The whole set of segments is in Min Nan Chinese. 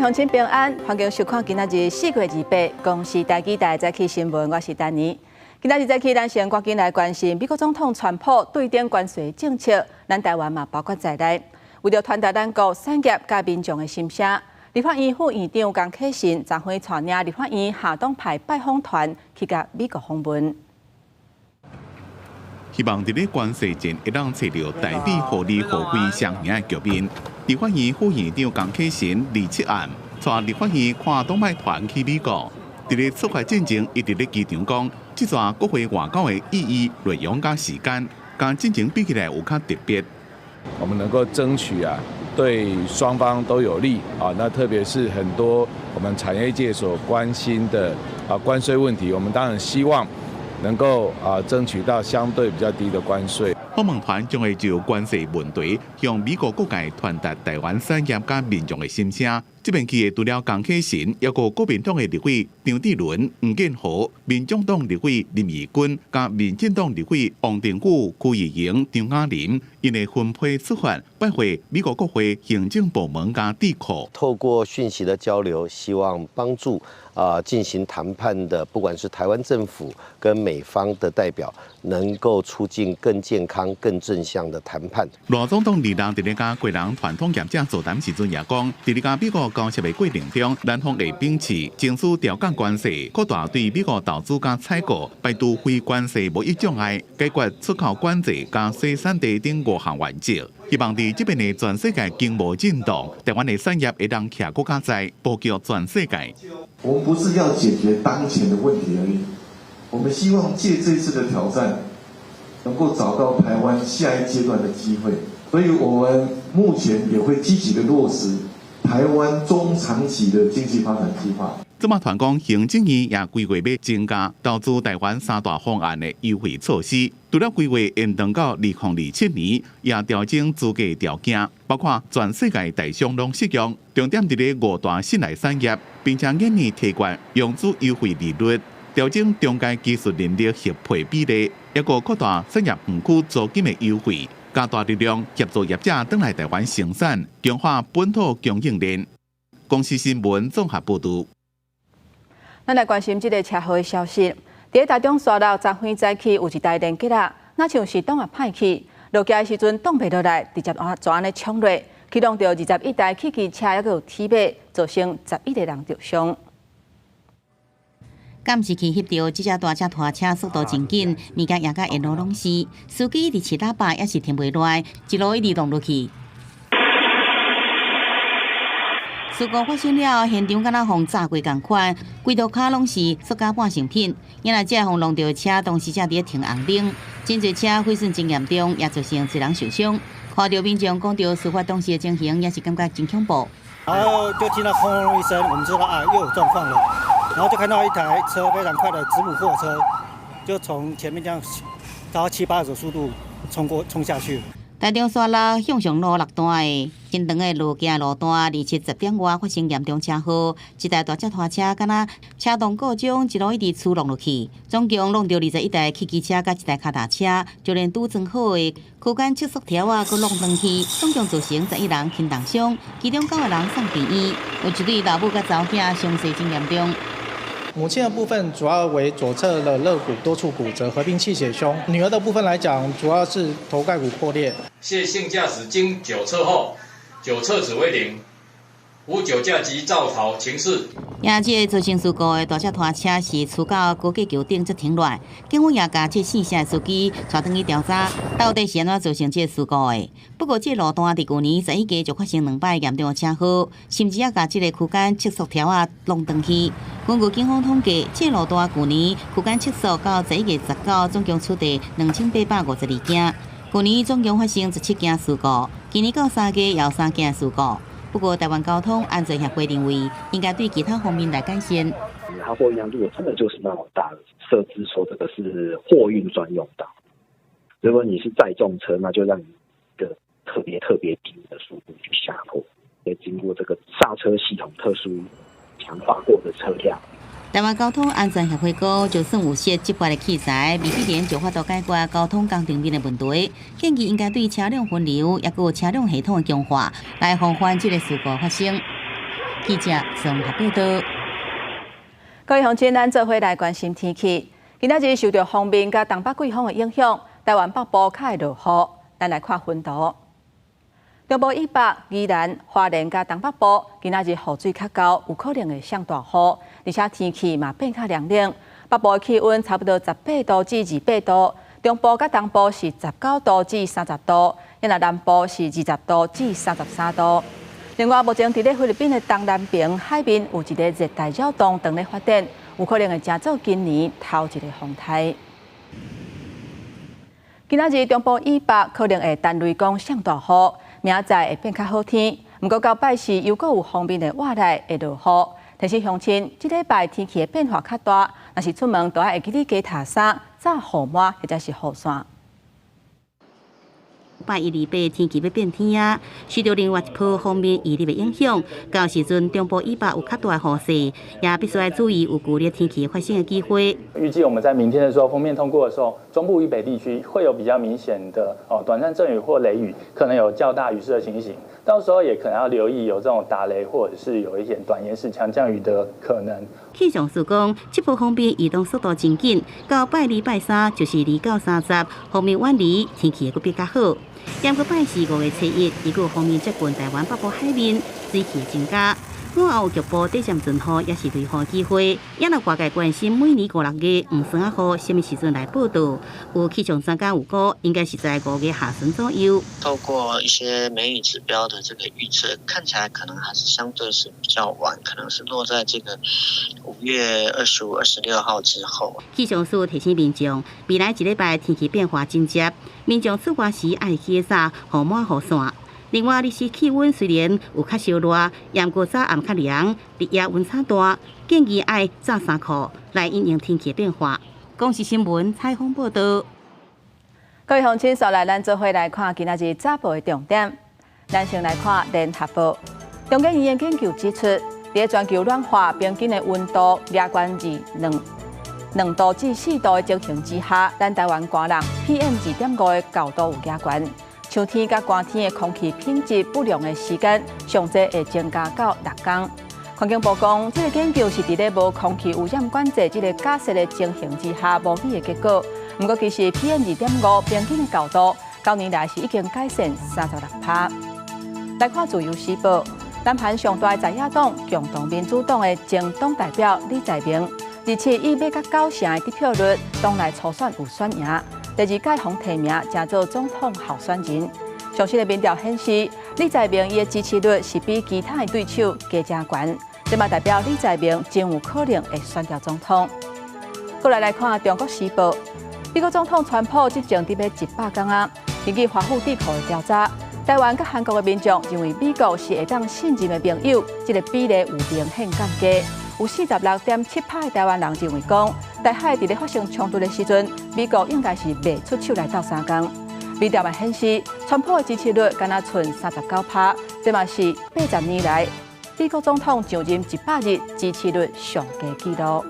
位鄉親平安，歡迎收看今仔日4月28公視台語台早起新聞，我是丹妮。今仔日早起，咱先趕緊來關心美國總統川普對頂關稅政策，咱台灣嘛包括在內。為著傳達咱國產業佮民眾的心聲，立法院副院長江啟臣昨昏帶領立法院下黨派拜訪團去共美國訪問。希望佇咧關稅戰會當揣著台美互利互惠雙贏的局面。立法院副院長江啟臣27暗帶立法院跨黨派團去美國，佇咧出發進前，伊佇咧機場講，這逝國會外交的意義、內容佮時間，佮進前比起來有較特別。我們能夠爭取啊，對雙方都有利啊。那特別是很多我們產業界所關心的啊關稅問題，我們當然希望能夠啊爭取到相對比較低的關稅。訪問團將會就關稅問題向美國各界傳達台灣產業佮民眾的心聲。這遍去的除了江啟臣，猶閣國民黨的立委張志倫、黃建和、民眾黨立委林義君，佮民進黨立委王定宇、區玉瑩、張雅琳，𪜶會分批出發，拜會美國國會行政部門佮智庫。透過訊息的交流，希望幫助啊進行談判的，不管是台灣政府跟美方的代表，能夠促進更健康、更正向的談判。賴總統26佇咧佮國人傳統業者座談時陣也講，佇咧佮美國交涉的過程中，咱方會秉持爭取調降關稅、擴大對美國投資佮採購、排除非關稅貿易障礙、解決出口管制佮水產地等五項原則。希望佇這遍的全世界經貿震盪，台灣的產業會當徛閣較在，布局全世界。我們不是要解決當前的問題而已，我們希望借這次的挑戰，能夠找到台灣下一階段的機會。所以我們目前也會積極的落實台灣中長期的經濟發展計劃。這馬團講，行政院也規劃欲增加投資台灣三大方案的優惠措施，除了規劃延長到2027年，也調整資格條件，包括全世界台商攏適用，重點佇咧五大信賴產業，並且願意提懸融資優惠利率，調整中階技術能力核配比例，猶閣擴大產業園區租金的優惠，加大力量協助業者轉來台灣生產，強化本土供應鏈。公視新聞綜合報導。咱來關心這个車禍的消息。佇台中沙鹿，昨昏早起有一台連結仔，若像是擋仔歹去，落橋的時陣擋袂落來，直接就按呢衝落，去挵著21台汽機車，猶閣有鐵馬，造成11個人著傷。監視器翕著這隻大隻拖車速度真緊，物件壓甲沿路攏是，司機一直揤喇叭也是停袂落來，一路一直挵落去。事故發生了，現場敢若予炸過仝款，規路跤攏是塑膠半成品。原來這予挵著的車當時正佇咧停紅燈，真濟車毀損真嚴重，也造成濟人受傷。看著民眾講著事發當時的情形，也是感覺真恐怖。然後就聽到轟隆一聲，我們知道啊又有狀況了。然後就看到一台車非常快的子母貨車，就從前面這樣到七八十速度衝過衝下去。台中沙鹿向上路六段的真長的路徑路段，27十點外發生嚴重車禍，一台大隻拖車敢若車動故障，一路一直趨挵落去，總共挵著21台汽機車佮一台跤踏車，就連拄裝好的區間測速條仔，閣挵斷去，總共造成11人輕重傷，其中九個人送病院，有一對老母佮查某囝傷勢真嚴重。母親的部分主要為左側的肋骨多處骨折，合併氣血胸；女兒的部分來講，主要是頭蓋骨破裂。謝姓駕駛經酒測後，酒測值為零，無酒駕及肇逃情事。也這个造成事故的大隻拖車是趨到高架橋頂才停落來，警方也共這姓謝的司機帶轉去調查，到底是按怎造成這个事故的。不過，這路段佇舊年11月就發生兩擺嚴重的車禍，甚至也共這个區間測速條仔挵斷去。根據警方統計，這路段舊年區間測速到11月19，總共取締2852件。舊年總共發生17件事故，今年到3月也有三件事故。不過，台灣交通安全協會認為，應該對其他方面來改善。它貨運量如果真的就是那麼大，設置說這個是貨運專用道。如果你是載重車，那就讓你一個特別特別低的速度去下坡，也經過這個剎車系統特殊強化過的車輛。台灣交通安全協會講，就算有設執法的器材，未必然就有法度解決交通工程面的問題。建議應該對車輛分流，抑閣有車輛系統的強化，來防範這个事故發生。記者綜合報道。各位鄉親，咱做伙來關心天氣。今仔日受著鋒面佮東北季風的影響，台灣北部較會落雨。咱來看雲圖。中部以北、宜蘭、花蓮佮東北部，今仔日雨水較厚，有可能會降大雨，而且天氣嘛變較涼冷。北部的氣溫差不多18度至28度，中部佮東部是19度至30度，若南部是20度至33度。另外，目前佇咧菲律賓的東南邊海面有一個熱帶擾動正咧發展，有可能會成做今年頭一個風颱。今仔日中部以北可能會等雷公降大雨，明仔載會變較好天。毋過到拜四又閣有鋒面的倚來會落雨。提醒鄉親，這禮拜天氣的變化較大，若是出門都愛會記得加帶衫、罩雨帽或者是雨傘。拜一、二八天氣欲變天啊！受著另外一波鋒面移入的影響，到時陣中部以北有較大的雨勢，也必須愛注意有劇烈天氣發生的機會。預計我們在明天的時候，鋒面通過的時候，中部以北地區會有比較明顯的哦短暫陣雨或雷雨，可能有較大雨勢的情形。到時候也可能要留意有這種打雷或者是有一些短延時強降雨的可能。氣象署講，這波鋒面移動速度真緊，到拜二、拜三就是2到30，鋒面遠離，天氣會閣變較好。毋過拜四5月初1，一股鋒面接近台灣北部海面，水氣增加。午後有局部短暫陣雨，抑是雷雨機會。也若外界關心每年五六月黃霜仔雨啥物時陣來報到？有氣象專家預估，應該是在5月下旬左右。透過一些梅雨指標的這個預測，看起來可能還是相對是比較晚，可能是落在這個5月25、26號之後。氣象署提醒民眾，未來一禮拜天氣變化真濟，民眾出外時愛記帶雨帽、雨傘。另外，日時氣溫雖然有較燒熱，毋過早暗較涼，日夜溫差大，建議愛罩衫褲來因應天氣變化。公視新聞採訪報道。各位鄉親，紲來咱做伙來看今仔日早報的重點。咱先來看聯合報，中研院研究指出，佇全球暖化平均的溫度加懸2度至4度的情形之下，咱台灣寒人 PM 2.5的厚度有加懸。秋天佮寒天的空氣品質不良的時間，上濟會增加到6工。環境部講，這個研究是佇咧無空氣污染管制這個假設的情形之下模擬的結果。毋過，其實 PM 2.5平均的厚度，九年來是已經改善36%。來看自由時報，南韓上大在野黨共同民主黨的前黨代表李在明，27以欲佮9成的得票率，黨內初選有選贏。第二屆予提名，成做總統候選人。上新的民調顯示，李在明伊的支持率是比其他的對手加誠懸，這嘛代表李在明真有可能會選著總統。過來來看《中國時報》，美國總統川普執政佇欲100工啊。根據華府智庫的調查，台灣佮韓國的民眾認為美國是會當信任的盟友，這個比例有明顯降低。有46.7%的台灣人認為講，台海佇咧發生衝突的時陣，美國應該是袂出手來鬥相共。民調嘛顯示，川普的支持率敢若賰39%，這嘛是80年來美國總統上任100日支持率上低紀錄。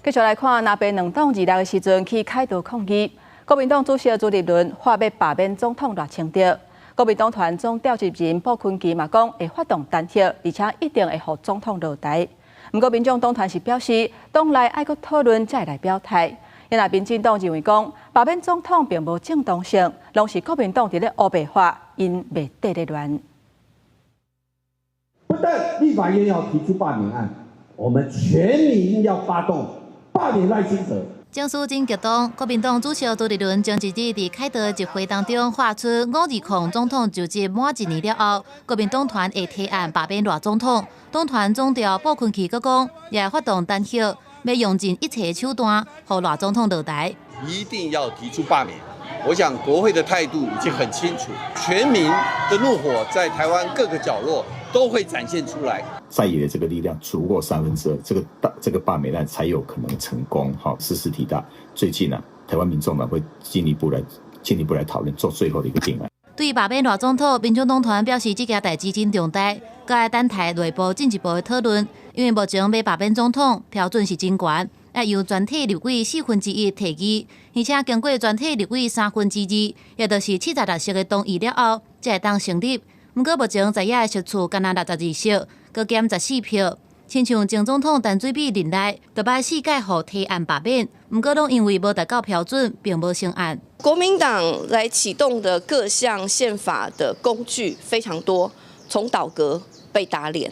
繼續來看，藍白兩黨26的時陣去凱道抗議，國民黨主席朱立倫喊欲罷免總統賴清德。國民黨團總召集人傅崐萁嘛講會發動彈劾，而且一定會予總統落台。毋過民眾黨團是表示，黨內愛閣討論才會來表態。若民進黨認為講罷免總統並無正當性，攏是國民黨佇咧烏白話，𪜶袂綴咧亂。不但立法院要提出罷免案，我們全民要發動罷免賴清德。情緒真激動，國民黨主席朱立倫前一日佇凱道集會當中，喊出520總統就職滿一年了後，國民黨團會提案罷免賴總統。黨團總召傅崐萁閣講，也會發動彈劾，欲用盡一切手段，予賴總統落台。一定要提出罷免。我想國會的態度已經很清楚，全民的怒火在台灣各個角落都會展現出來。在野的這個力量足夠2/3，這個罷免案才有可能成功。好，茲事體大。最近呢，台灣民眾黨會進一步來討論，做最後的一個定案。對罷免賴總統，民眾黨團表示這件代誌真重大，閣愛等待內部進一步的討論。因為目前欲罷免總統標準是真懸，愛由全體立委1/4提議，而且經過全體立委2/3，也就是76席的同意了後，才會當成立。毋毋過目前在野的席次干焦62席，閣減14票。親像前總統陳水扁任內，就擺四屆予提案罷免，毋過攏因為無達到標準，並無成案。國民黨來啟動的各項憲法的工具非常多，從倒閣被打臉，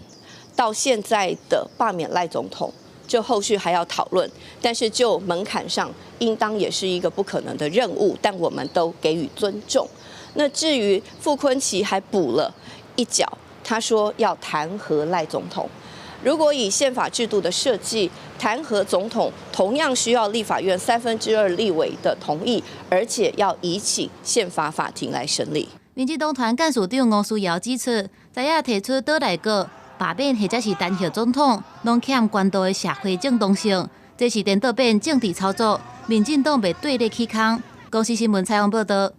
到現在的罷免賴總統，就後續還要討論，但是就門檻上，應當也是一個不可能的任務，但我們都給予尊重。那至於傅崐萁還補了一腳，他說要彈劾賴總統。如果以憲法制度的設計，彈劾總統同樣需要立法院2/3立委的同意，而且要移請憲法法庭來審理。民進黨團幹事長吳思瑤指出，在野提出倒內閣、罷免或者是彈劾總統，攏欠高度的社會正當性，這是顛倒變政治操作。民進黨袂對咧起空。公視新聞採訪報導。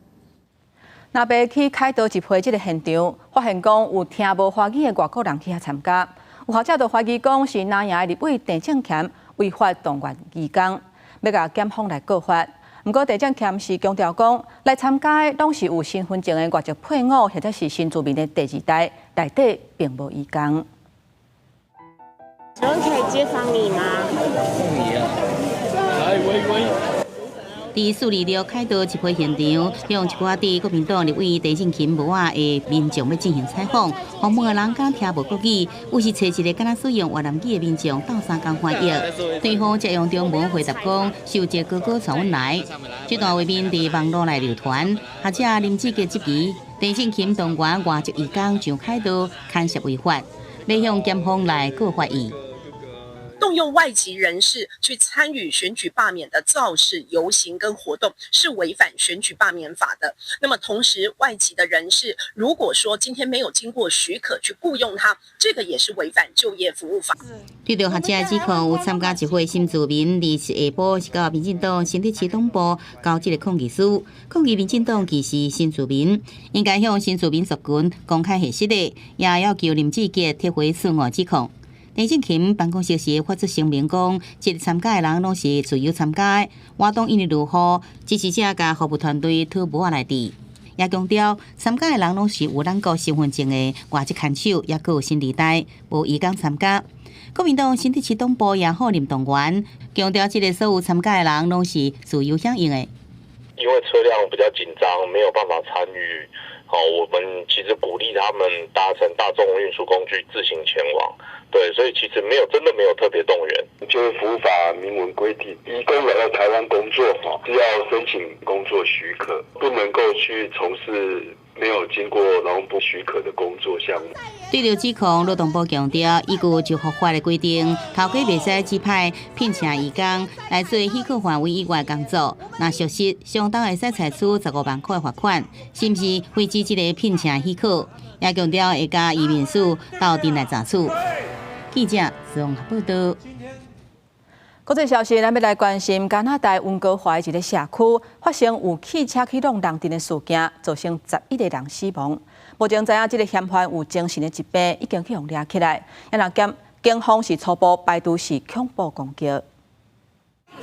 若欲去凱道集會這個現場，發現講有聽無華語的外國人去遐參加。有學者就懷疑講是藍營的立委鄭正銓違法動員義工，欲共檢方來告發。毋過鄭正銓是強調講，來參加的攏是有身份證的外籍配偶或者是新住民的第二代，內底並無移工。請問可以街訪你嗎？你啊，來喂喂。佇426凱道集會現場，向一寡佇國民黨立委陳正琴帽仔的民眾欲進行採訪，訪問的人敢聽無國語，有時揣一個敢若使用越南語的民眾鬥相共翻譯，對方則用中文回答講：受一個哥哥帶阮來。這段畫面佇網路內流傳，學者林志傑質疑陳正琴動員外籍移工上凱道，牽涉違法，欲向檢方來告發伊。動用外籍人士去參與選舉罷免的造勢遊行跟活動，是違反選舉罷免法的。那麼同時，外籍的人士如果說今天沒有經過許可去僱傭他，這個也是違反就業服務法。對著學者指控，有參加集會新住民，二下晡是到民進黨新北市黨部交這個抗議書，抗議民進黨歧視新住民，應該向新住民族群公開核實的，也要求林志傑撤回錯誤指控。陳正琴辦公室時發出聲明講，這個參加的人攏是自由參加的，活動因為落雨，支持者佮服務團隊討帽仔來佇，也強調參加的人攏是有咱國身份證的外籍牽手，抑閣有新二代，無移工參加。國民黨新北市黨部也否認動員，強調這個所有參加的人攏是自由響應的。因為車輛比較緊張，沒有辦法參與。好，我們其實鼓勵他們搭乘大眾運輸工具自行前往。對，所以其實沒有真的沒有特別動員。就業服務法明文規定，移工來到台灣工作，哈，是要申請工作許可，不能夠去從事沒有經過勞動部許可的工作項目。對著指控，勞動部強調，依據就服法的規定，頭家袂使指派聘請移工來做許可範圍以外工作，若屬實，相當會使採取15萬塊罰款，甚至廢止這個聘請許可。也強調會共移民署鬥陣來查處。記者綜合報道。國際消息，咱欲來關心加拿大溫哥華的一个社區發生有汽車去挵人陣的事件，造成11個人死亡。目前知影這个嫌犯有精神的疾病，已經去予掠起來。也若檢警方是初步排除是恐怖攻擊。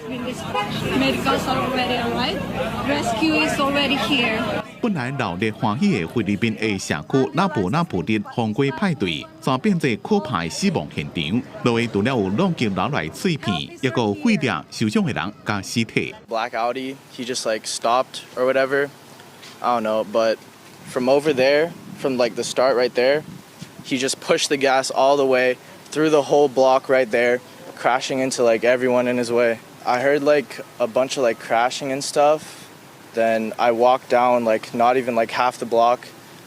Medicals are already arrived. Rescue is already here. 本來鬧熱歡喜的菲律賓的社區拉布拉布日風光派對，轉變做可怕的死亡現場。路面除了有挵擊留來碎片，抑閣有碎裂受傷的人佮屍體。 Black Audi, he just like stopped or whatever. I don't know, but from over there, from like the start right there, he just pushed the gas all the way through the whole block right there, crashing into like everyone in his way. I heard like a bunch of like crashing and stuff. Then I walked down like not even like half the block.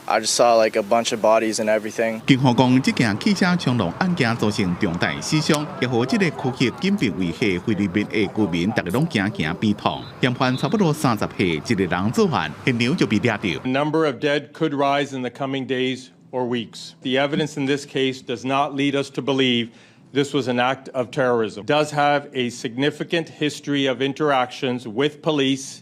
I just saw like a bunch of bodies and everything. 警方講，這件汽車衝撞案件造成重大死傷，也予這個區域緊密維繫菲律賓的居民，逐家攏驚驚悲痛。嫌犯差不多30歲，一个人作案，現場就被掠著。 The number of dead could rise in the coming days or weeks. The evidence in this case does not lead us to believe this was an act of terrorism. Does have a significant history of interactions with police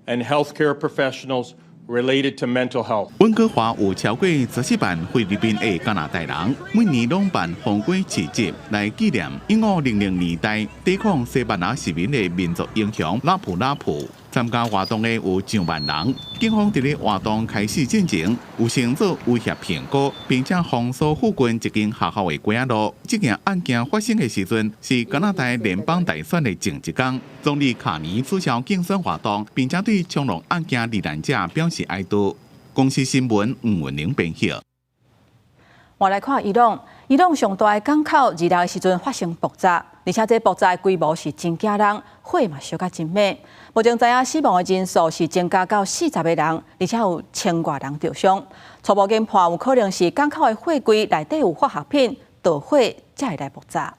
and healthcare professionals related to mental health. 溫哥華有超過14萬菲律賓的加拿大人，每年攏辦風光市集來紀念1500年代抵抗西班牙殖民的民族英雄拉普拉普。參加活動的有上萬人。警方佇咧活動開始進前，有先做威脅評估，並且封鎖附近一間學校的街仔路。這件案件發生的時陣，是加拿大聯邦大選的前一工。總理卡尼取消競選活動，並且對衝撞案件罹難者表示哀悼。公視新聞吳文玲編譯。換來看伊朗，伊朗上大的港口26的時陣發生爆炸，而且這爆炸的規模是真驚人，火嘛燒甲真猛。目前知影死亡的人數是增加到40個人，而且有千外人著傷。初步研判有可能是港口的貨櫃內底有化學品導火，才會來爆炸。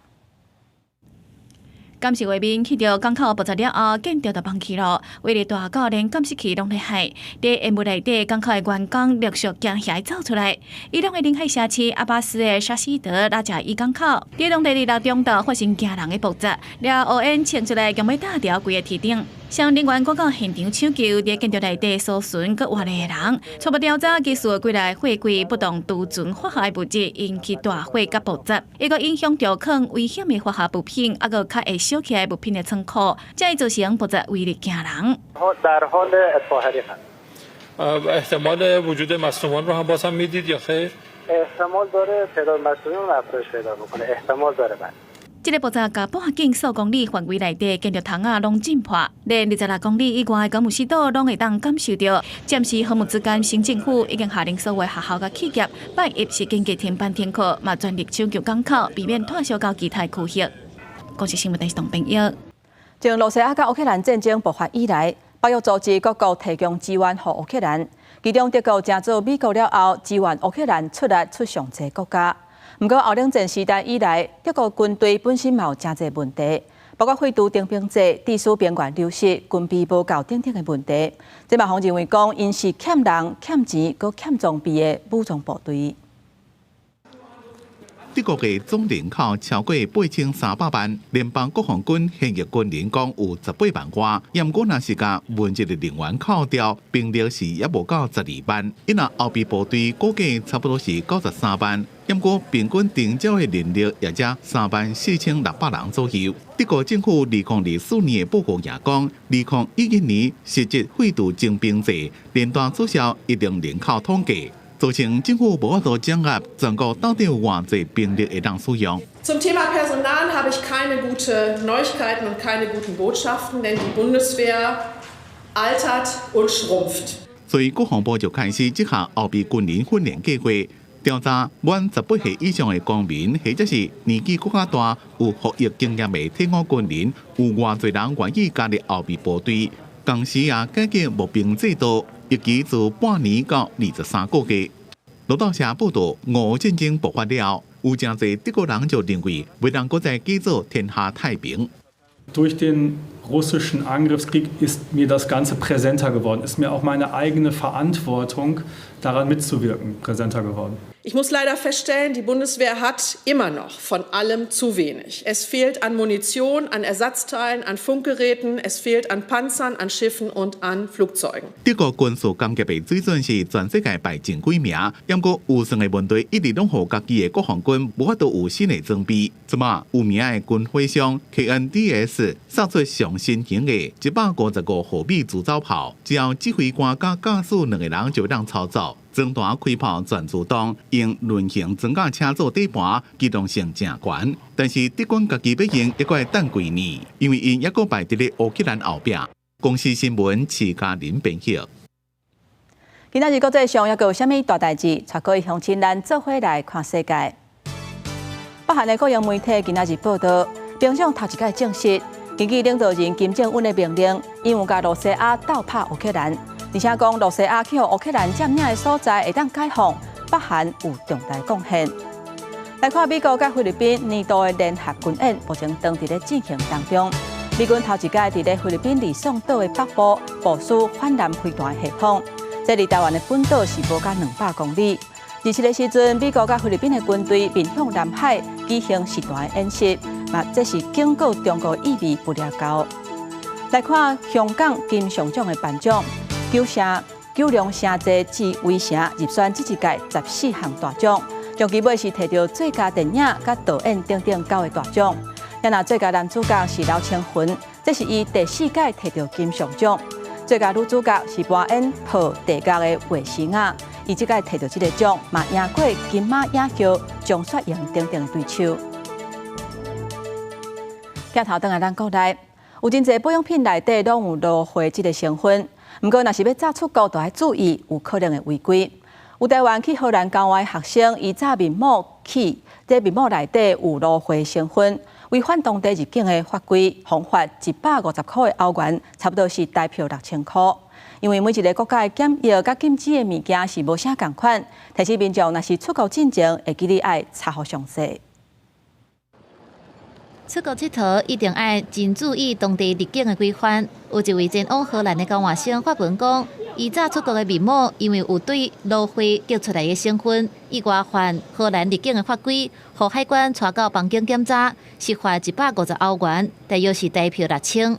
監視畫面看著港口爆炸了後，建築就崩去囉，威力大到連監視器攏咧害。佇煙霧內底，港口的員工陸續驚嚇走出來。伊朗的臨海城市阿巴斯的沙希德拉賈伊港口，佇當地26中晝發生驚人的爆炸，了烏煙衝出來，強欲罩著規个天頂。消防人員趕到現場搶救，佇建築內底搜尋閣活的人。初步調查，疑似櫃內貨櫃不當儲存化學物質，引起大火佮爆炸，抑閣影響著囥危險的化學物品，抑閣較會燒起來物品的倉庫，才會造成爆炸威力驚人。 احتمال وجود مصدومان رو هم باز هم میدید یا خیر؟ احتمال داره تعداد مصدومین افزایش پیدا بکنه احتمال داره بله。這个爆炸共半徑數公里範圍內底建築窗仔攏震破，連26公里以外的荷姆斯島攏會當感受著。暫時荷姆茲干省政府已經下令所有學校佮企業，拜一是緊急停班停課，嘛全力搶救港口，避免拖燒到其他區域。公視新聞電視董編譯。從羅西亞佮烏克蘭戰爭爆發以來，北約組織各國提供支援予烏克蘭，其中德國成做美國了後支援烏克蘭出力出上濟國家。毋過後冷戰時代以來，德國軍隊本身嘛有誠濟問題，包括廢除徵兵制、致使兵員流失、軍備無夠等等的問題。這嘛予人認為講，𪜶是欠人、欠錢、閣欠裝備的武裝部隊。德國的總人口超過8300萬，聯邦國防軍現役軍人講有18萬外，毋過若是共文職的人員扣掉，兵力是猶無夠12萬。伊若後備部隊估計差不多是93萬，毋過平均徵召的人力也才3萬4600人左右。德國政府2024年的報告也講，2011年實質廢除徵兵制，連帶取消一定人口統計。造成政府無法度掌握全國到底有偌濟兵力會當使用。 Zum Thema Personal habe ich keine gute Neuigkeiten und keine guten Botschaften, denn die Bundeswehr altert und schrumpft. 所以國防部就開始這項後備軍人訓練計劃，調查滿18歲以上的公民，或者是年紀閣較大、有服役經驗的退伍軍人，有偌濟人願意加入後備部隊。同時也改革募兵制度，預期自半年到23個月。路透社報道，俄烏戰爭爆發了，有誠濟德國人就認為，袂當閣再假做天下太平。 Durch den russischen Angriffskrieg ist mir das Ganze präsenter geworden, ist mir auch meine eigene Verantwortung, daran mitzuwirken, präsenter geworden. Ich muss leider feststellen, die Bundeswehr hat immer noch von allem zu wenig. Es fehlt an Munition, an Ersatzteilen, an Funkgeräten, es fehlt an Panzern, an Schiffen und an Flugzeugen. 德國軍事工業的水準是全世界排前幾名，毋過預算的問題一直攏予家己的國防軍無法度有新的裝備。這馬有名的軍火商 KNDS 送出上新型的155毫米自走炮，只要指揮官佮駕駛兩個人就會當操作。裝彈開炮全自動，用輪型裝甲車做底盤，機動性誠懸。但是德軍家己欲用，猶閣愛等幾年，因為𪜶猶閣敗佇咧烏克蘭後壁。公視新聞徐嘉玲編譯。今仔日國際上猶閣有啥物大代誌？帶各位鄉親咱做伙來看世界。北韓的國營媒體今仔日報道，平壤頭一擺證實，根據領導人金正恩的命令，𪜶有共羅西亞鬥拍烏克蘭。而且講羅西亞去予烏克蘭佔領的所在會當解放，北韓有重大貢獻。來看美國佮菲律賓年度的聯合軍演，目前當佇咧進行當中。美軍頭一擺佇咧菲律賓呂宋島的北部部署反艦飛彈系統，這離台灣的本島是無到200公里。27的時陣，美國佮菲律賓的軍隊面向南海舉行實彈演習，嘛這是警告中國意味不掠夠。來看香港金像獎的頒獎。九龍城寨之圍城入選這一屆14項大獎，上期尾是摕著最佳電影佮導演等等九个大獎。啊若最佳男主角是劉青雲，這是伊第四屆摕著金像獎。最佳女主角是扮演破地獄的衛詩雅，伊這擺提著這个獎，嘛贏過金馬影后張雪迎等等的對手。鏡頭轉來咱國內，有真濟保養品內底攏有蘆薈這个成分，毋過若是欲炸出國，就愛注意有可能會違規。有台灣去荷蘭交換學生，伊炸面膜去，這面膜內底有蘆薈成分，違反當地入境的法規，予罰150塊的歐元，差不多是台票6000塊。因為每一个國家的檢疫佮禁止的物件是無啥仝款，提醒民眾若是出國進前，會記得愛查好詳細。出國𨑨迌一定愛真注意當地入境的規範。有一位前往荷蘭的交換生發文講，伊炸出國的面膜，因為有對蘆薈激出來的成分，意外犯荷蘭入境的法規，予海關帶到邊境檢查，是罰150歐元，大約是台票6000。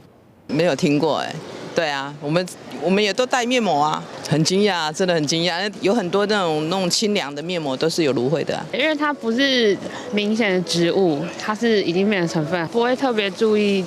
沒有聽過欸，對啊，我們也都帶面膜啊，很驚訝，真的很驚訝，有很多那種清涼的面膜都是有蘆薈的啊。因為它不是明顯的植物，它是已經變成成分，不會特別注意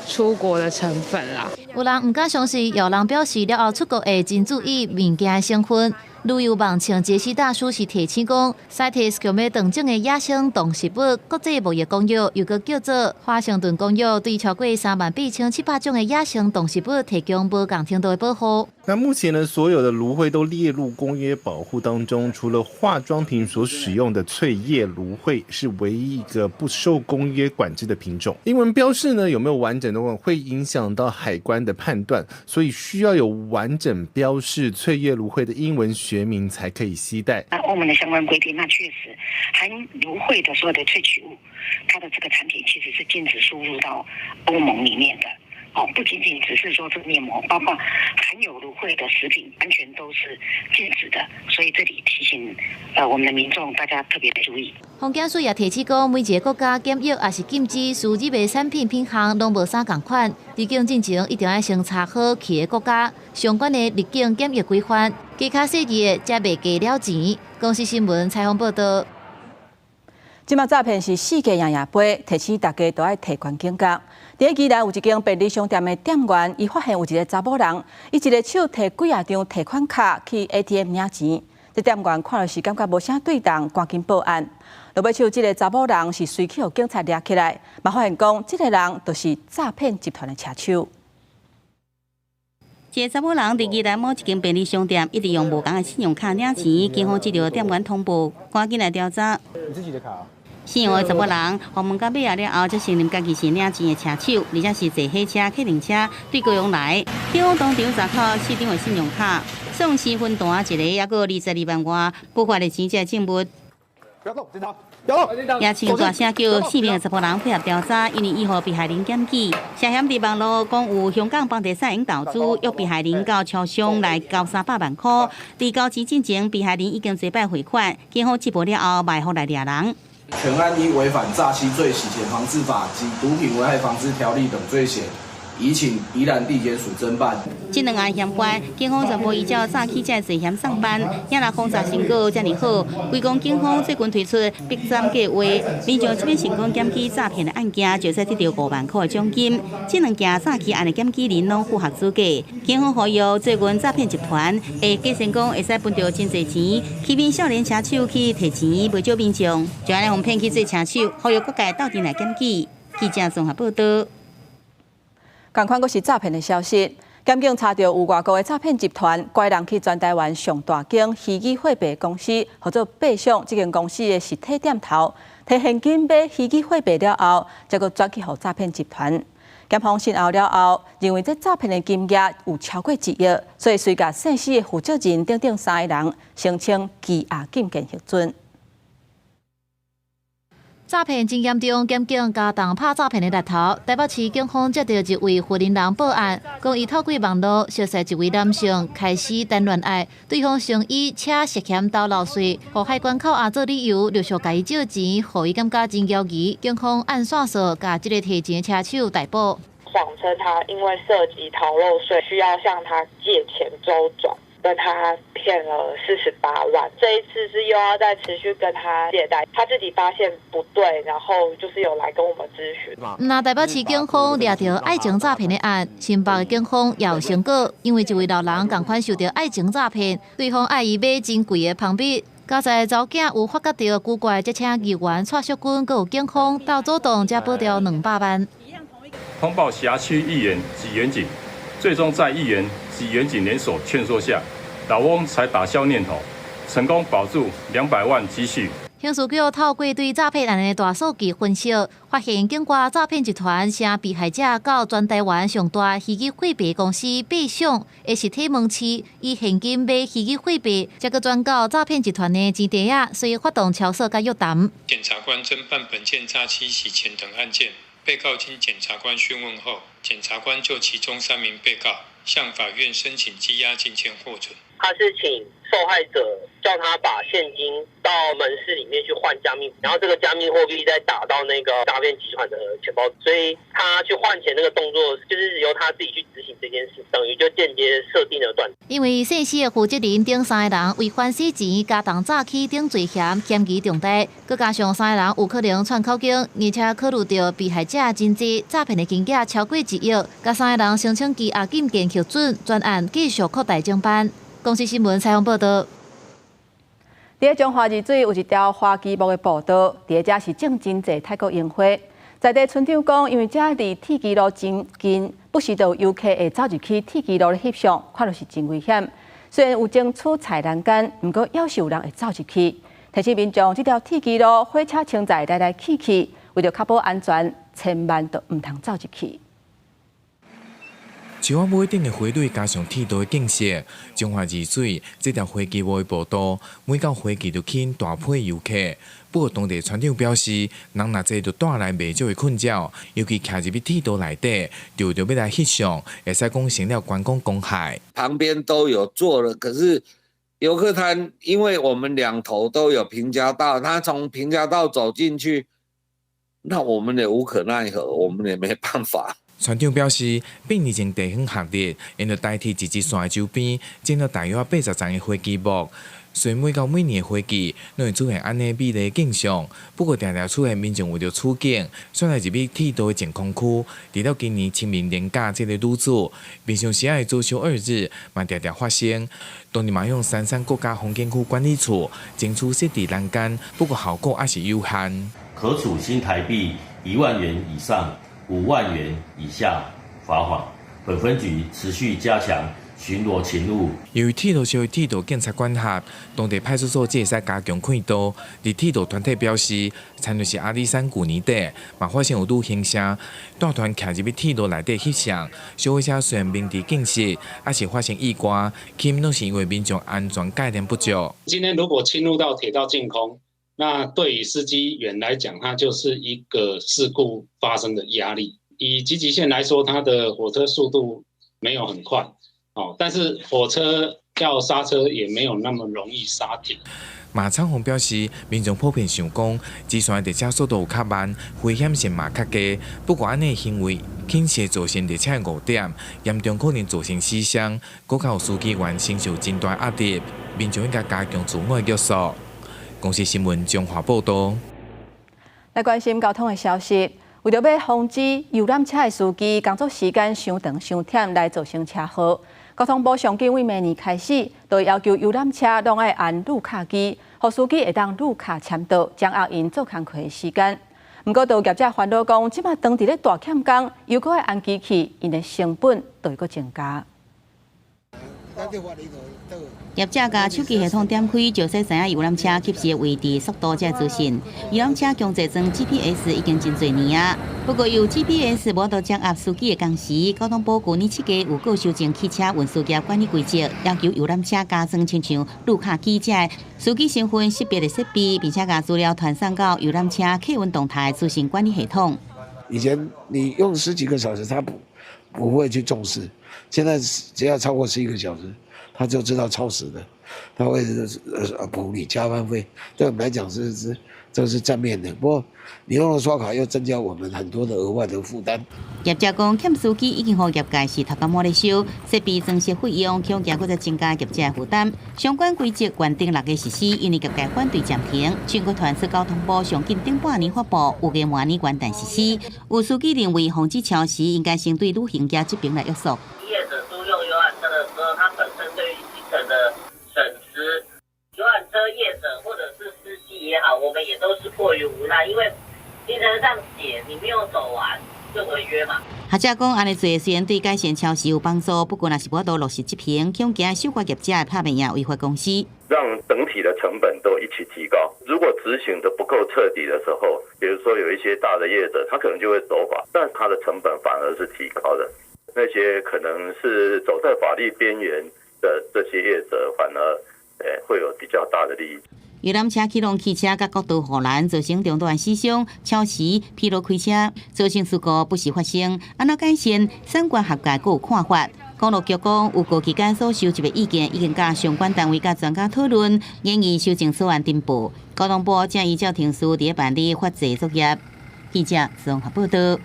出國的成分啦。有人毋敢相信，有人表示了後出國會真注意物件的成分。旅遊網稱傑西大叔是提醒講，CITES 強欲斷種的野生動植物國際貿易公約，又閣叫做華盛頓公約，對超過38,700種的野生動植物提供無仝程度的保護。那目前呢，所有的蘆薈都列入公約保護當中，除了化妝品所使用的翠葉蘆薈是唯一一個不受公約管制的品種。英文標示呢，有沒有完整的話，會影響到海關的判斷，所以需要有完整標示翠葉蘆薈的英文學名才可以攜帶。那歐盟的相關規定，那確實含蘆薈的所有的萃取物，它的這個產品其實是禁止輸入到歐盟裡面的。哦，不僅僅只是說這個面膜，包括含有蘆薈的食品，完全都是禁止的。所以這裡提醒，我們的民眾大家特別注意。環境署也提醒講，每一個國家檢疫抑是禁止輸入的產品品項，攏無啥仝款。入境進前一定愛先查好去的國家相關的入境檢疫規範，加較細緻的才袂加了錢。公視新聞採訪報導。這馬詐騙是世界樣樣飛，提醒大家都愛提懸警覺。佇宜蘭有一間便利商店的店員，伊發現有一個查某人，伊一个手提幾仔張提款卡去 ATM 領錢。這店員看著是感覺無啥對動，趕緊報案。落尾手這个查某人是隨去予警察掠起來，嘛發現講這个人就是詐騙集團的車手。這个查某人佇宜蘭某一間便利商店，一直用無仝的信用卡領錢，警方接著店員通報，趕緊來調查。你自己的卡。姓黃的查某人，予問到尾仔了後，才承認家己是領錢的車手，而且是坐火車、客運車對高雄來。警方當場查扣四張的信用卡，送身份單一個，抑閣22萬外，不法的錢才證物。不要動，警察！也親大聲叫四名查埔人配合調查，因為伊予被害人檢舉，涉嫌佇網路講有香港房地產用投資，約被害人到超商來交300萬塊。佇交錢進前，被害人已經濟擺匯款，警方緝捕了後，埋伏來掠人。全案依違反詐欺罪、洗錢防治法及毒品危害防治條例等罪嫌，移請宜蘭地檢署偵辦。這兩案嫌犯，警方全部依照詐欺這罪嫌送辦。也若封查成果遮爾好，規講警方最近推出必斬計劃，民眾這擺成功檢舉詐騙的案件，就使得著5萬塊的獎金。這兩件詐欺案的檢舉人攏符合資格。警方呼籲最近詐騙集團會假成功會使分著真濟錢，欺騙少年車手去提錢，袂少民眾就按呢予騙去做車手，呼籲各界鬥陣來檢舉。記者綜合報導。仝款閣是詐騙的消息，檢警查著有外國的詐騙集團，拐人去全台灣上大間虛擬貨幣公司，號做幣上這間公司的實體店頭，提現金買虛擬貨幣了後，才閣轉去予詐騙集團。檢方審後了後，認為這詐騙的金額有超過1億，所以隨共姓施的負責人等等三个人申請羈押禁見核准。詐騙真嚴重，檢警加重拍詐騙的力頭。台北市警方接著一位雲林人報案，講伊透過網路熟識一位男性，開始談戀愛，對方先以車涉嫌偷漏稅，予海關扣押做理由，陸續共伊借錢，予伊感覺真枵疑。警方按線索，共這个提錢車手逮捕。謊稱他因為涉及逃漏稅，需要向他借錢週轉。被他騙了48萬，這一次是又要再持續跟他借貸，他自己發現不對，然後就是有來跟我們諮詢。那台北市警方掠著愛情詐騙的案，新北的警方也有成果，因為一位老人仝款受著愛情詐騙，對方愛伊買真貴的蜂蜜，佳哉查某囝有發覺著古怪，才請議員蔡淑君，閣有警方鬥主動，才保著200萬。通報轄區議員及員警，最終在議員及員警聯手勸說下，老翁才打消念頭，成功保住200萬積蓄。刑事局透過對詐騙案的大數據分析，發現境外詐騙集團請被害者到全台灣上大虛擬貨幣公司幣上的實體門市，以現金買虛擬貨幣，才閣轉到詐騙集團的錢袋仔，所以發動敲索佮約談。檢察官偵辦本件詐欺洗錢等案件，被告經檢察官訊問後，檢察官就其中三名被告向法院申請羈押禁見獲准。他是請受害者叫他把現金到門市裡面去換加密，然後這個加密貨幣再打到那個詐騙集團的錢包，所以他去換錢那個動作就是由他自己去執行這件事，等於就間接設定了斷。因為涉事的負責人等三個人違反洗錢、加重詐欺等罪嫌，嫌疑重大，閣加上三個人有可能串口供，而且考慮著被害者真濟，詐騙的金額超過1億，共三個人申請羈押禁見核准，專案繼續擴大偵辦。公視新聞採訪報導。佇咧彰化二水有一條花旗木的步道，佇咧遮是種真濟泰國櫻花。在地村長講，因為遮離鐵支路真近，不時就有遊客會走入去鐵支路咧翕相，看著是真危險。雖然有爭取菜欄杆，毋過猶是有人會走入去。提醒民眾，這條鐵支路火車穿載來來去去，為著確保安全，千萬都毋通走入去。樹仔尾頂的花蕊加上鐵道的景色，彰化二水這條花旗木的步道，每到花季就吸引大批遊客。不過，當地村長表示，人若濟就帶來袂少的困擾，尤其徛入去鐵道內底，就為著欲來翕相，會使講成了觀光公害。旁邊都有做了，可是遊客攤，因為我們兩頭都有平交道，他從平交道走進去，那我們也無可奈何，我們也沒辦法。村長表示，8年前地方合力，𪜶就代替一支線的周邊，種了大約80叢的花旗木。雖每到每年的花季，攏會出現按呢美麗的景象。不過，定定出現民眾為著取景，選來入去鐵道的淨空區。除了今年清明連假這个女子，平常時仔的周休2日，嘛定定發生。當地嘛向三山國家風景區管理處爭取設置欄杆，不過效果猶是有限。可處新台幣1萬元以上5萬元以下罰款。本分局持續加強巡邏勤務。由於鐵路屬於鐵道警察管轄，當地派出所才會使加強看道。而鐵道團體表示，親像是阿里山舊年底，嘛發生有旅行社帶團徛入去鐵路內底翕相，小火車雖然明治警示，猶是發生意外，起因攏是因為民眾安全概念不足。今天如果侵入到鐵道淨空，那對於司機員來講，它就是一個事故發生的壓力。以集集線來說，它的火車速度沒有很快，哦，但是火車要剎車也沒有那麼容易剎停。馬昌宏表示，民眾普遍想講，支線列車速度有較慢，危險性嘛較低。不過按呢行為，輕視造成列車誤點，嚴重可能造成死傷，閣較有司機員承受真大壓力。民眾應該加強自我約束。公視新聞彰化報導。來關心交通的消息，為著欲防止遊覽車的司機工作時間傷長傷忝來造成車禍，交通部上緊對明年開始，就要求遊覽車攏愛安路卡機，予司機會當路卡簽到，掌握𪜶做工課的時間。毋過，就業者煩惱講，這馬當佇咧大欠工，又閣愛安機器，𪜶的成本就會閣增加。業者共手機系統點開，就使知影遊覽車及時的位置、速度這資訊。遊覽車強制裝 GPS 已經真濟年啊，不過有 GPS 無法度掌握司機的工時。交通部舊年7月有閣修正汽車運輸業管理規則，要求遊覽車加裝親像路卡機這司機身份識別的設備，並且共資料傳送到遊覽車客運動態資訊管理系統。以前你用十幾個小時，他不會去重視，現在只要超過11個小時，他就知道超時的，他會補你加班費。對我們來講是這是正面的。不過你用了刷卡又增加我們很多的額外的負擔。業者講，欠司機已經予業界是頭家滿咧燒，設備裝設費用恐驚閣再增加業者的負擔。相關規則原定6月實施，因為業界反對暫停。全國團出交通部上緊頂半年發布，預計明年元旦實施。有司機認為，防止超時應該先對旅行業這邊來約束。業者租用遊覽車的時候，他本身對於行程的損失，遊覽車業者或者是司機也好，我們也都是迫於無奈，因為行程上寫你沒有走完就違約嘛。學者講，按呢做雖然對改善超時有幫助，不過若是無法度落實執行，恐驚小掛業者會拍命違法公司，讓整體的成本都一起提高。如果執行得不夠徹底的時候，比如說有一些大的業者，他可能就會守法，但他的成本反而是提高的。那些可能是走在法律邊緣的這些業者，反而會有比較大的利益。遊覽車啟動汽車佮國道護欄造成中度死傷、超時、疲勞開車，造成事故不時發生。按怎改善？相關學界閣有看法。公路局講，有過期間所收集的意見，已經佮相關單位佮專家討論，研議修正草案訂報。交通部正依照程序佇咧辦理法制作業。記者綜合報道。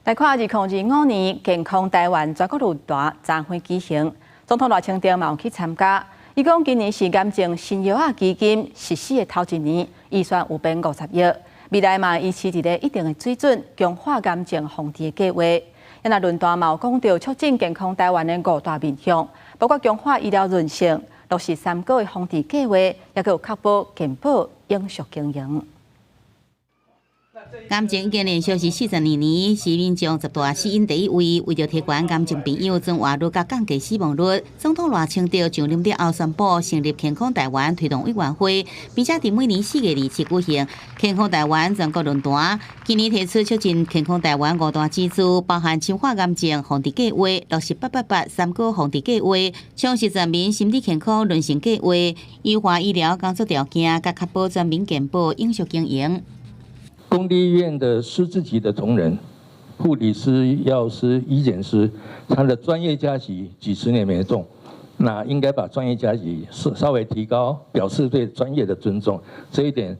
來看2025年健康台灣全國論壇昨昏舉行，總統賴清德嘛有去參加。伊講今年是癌症新藥仔基金實施的頭一年，預算有編50億，未來嘛維持佇咧一定的水準，強化癌症防治的計劃。啊，論壇嘛有講著促進健康台灣的五大面向，包括強化醫療韌性、落實三高的防治計劃，抑閣有確保健保永續經營。癌症已經連續是42年，是民眾10大死因第一位。為著提懸癌症病友存活率佮降低死亡率，總統賴清德上任了後宣布成立健康台灣推動委員會，並且佇每年4月27舉行健康台灣全國論壇。今年提出促進健康台灣五大支柱，包含深化癌症防治計劃、落實888三高防治計劃、充實全民心理健康韌性計劃、優化醫療工作條件，佮確保全民健保永續經營。公立醫院的師資級的同仁，護理師、藥師、醫檢師，他的專業加給幾十年沒動，那應該把專業加給稍微提高，表示對專業的尊重。這一點，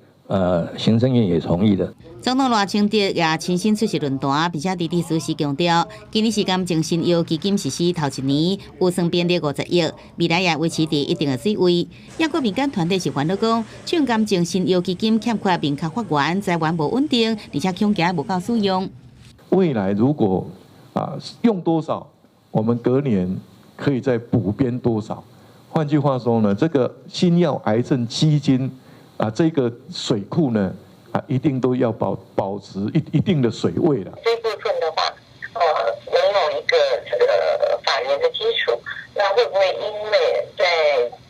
行政院也同意的。總統賴清德也親身出席論壇，並且佇致辭時強調，今年是癌症新藥基金實施頭一年，預算編列50億，未來也維持佇一定的水位。抑閣民間團體是煩惱講，這癌症新藥基金欠缺明確法源，財源無穩定，而且恐驚無夠使用。未來如果用多少，我們隔年可以再補編多少。換句話說呢，這個新藥癌症基金這個水庫呢，一定都要保持一定的水位了。這部分的話，沒有一個這個法源的基礎，那會不會因為在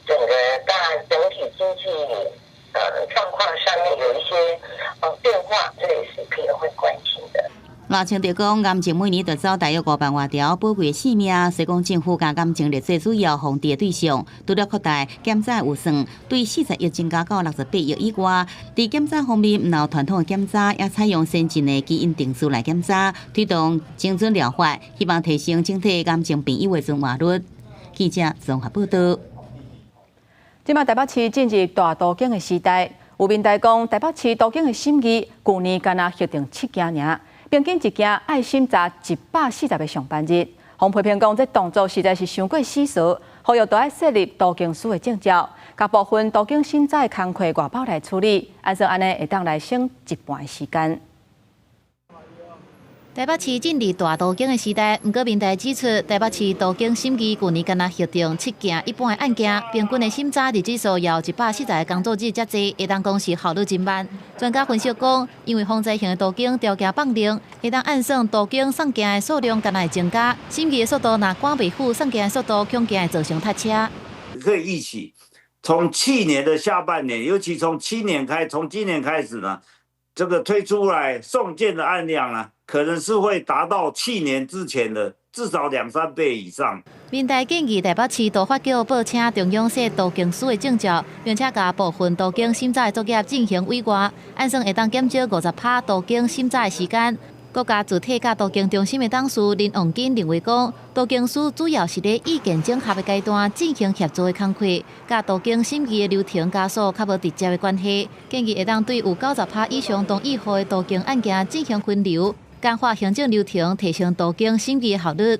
整個大整體經濟狀況上面有一些變化，這也是可能會關心的。賴清德講，癌症每年奪走大約5萬外條寶貴的性命，所以講政府將癌症列做主要防治的對象，除了擴大檢查預算，對40億增加到68億以外。佇檢查方面，毋但傳統的檢查，也採用先進的基因定序來檢查，推動精準療法，希望提升整體癌症病友的存活率。記者綜合報道。這擺台北市進入大都更的時代，有民代講台北市都更的審議，舊年干焦核定七件爾。平均一件愛審查140個上班日，予批評講這動作實在是傷過死趖，呼籲著愛設立都更師的證照，共部分都更審查的工課外包來處理，按算按呢會當來省一半的時間。台北市進入大都更的時代，毋過民代指出，台北市都更審議舊年干焦核定七件一半的案件，平均的審查日子數要140個工作日遮濟，會當講是效率真慢。專家分析講，因為防災型的都更條件放寬，會當按算都更送件的數量敢若會增加，審議的速度若趕袂赴送件的速度，恐驚會造成塞車。可以預期，從去年的下半年，尤其從去年開，從今年開始呢，這個推出來送件的案量呢，可能是會達到去年之前的至少兩三倍以上。民代建議台北市都發局報請中央設都更師的證照，並且共部分都更審查的作業進行委外，按算會當減少50%都更審查的時間。國家主體佮都更中心的董事林旺金認為講，都更師主要是咧意見整合的階段進行協助的工課，佮都更審議的流程加速較無直接的關係，建議會當對有90%以上同意予的都更案件進行分流，簡化行政流程，提升都更審議的效率。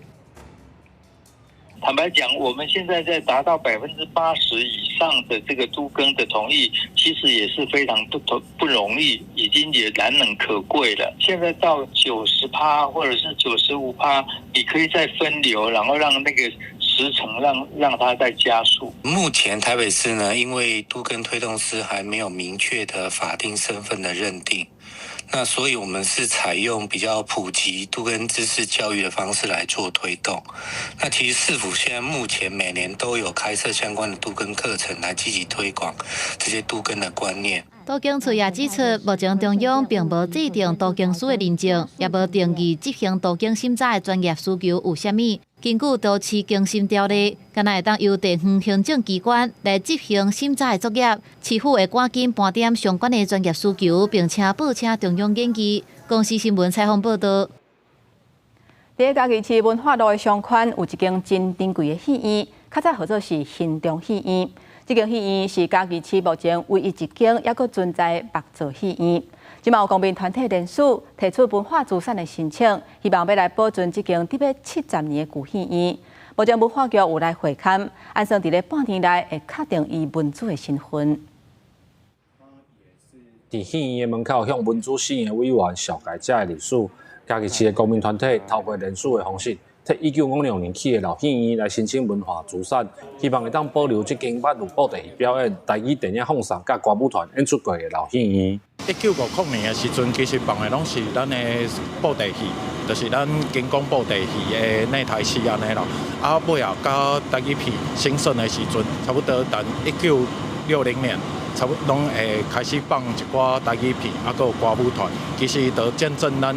坦白講，我們現在在達到80%以上的這個都更的同意，其實也是非常不容易，已經也難能可貴了。現在到90%或者是95%，你可以再分流，然後讓那個時程讓它再加速。目前台北市呢，因為都更推動師還沒有明確的法定身份的認定。那所以，我們是採用比較普及都更知識教育的方式來做推動。那其實市府現在目前每年都有開設相關的都更課程，來積極推廣這些都更的觀念。都更處也指出，目前中央並無制定都更師的認證，也無定義執行都更審查的專業需求有啥物。根據都市更新條例，敢若會當由地方行政機關來執行審查的作業，市府會趕緊盤點相關的專業需求，並且報請中央研議。公視新聞採訪報導。佇嘉義市文化路的商圈有一間真珍貴的戲院，較早號做是興中戲院。這間戲院是嘉義市目前唯一一間猶閣存在的木造戲院。這馬有公民團體聯署提出文化資產的申請，希望欲來保存這間得欲70年的舊戲院。目前文化局有來會勘，按算佇咧半年內會確定伊文資的身份。佇戲院的門口向文資審的委員紹介這个歷史，嘉義市的公民團體透過聯署的方式，替1956年起的老戲院來申請文化資產，希望會當保留這間捌有布袋戲表演、台語電影放送、佮歌舞團演出過的老戲院。 1950年的時陣，其實放的攏是咱的布袋戲，就是咱金光布袋戲的內台戲按呢啦。啊，尾後到台語片興盛的時陣，差不多等1960年，差不多攏會開始放一寡台語片，啊，閣有歌舞團，其實就見證咱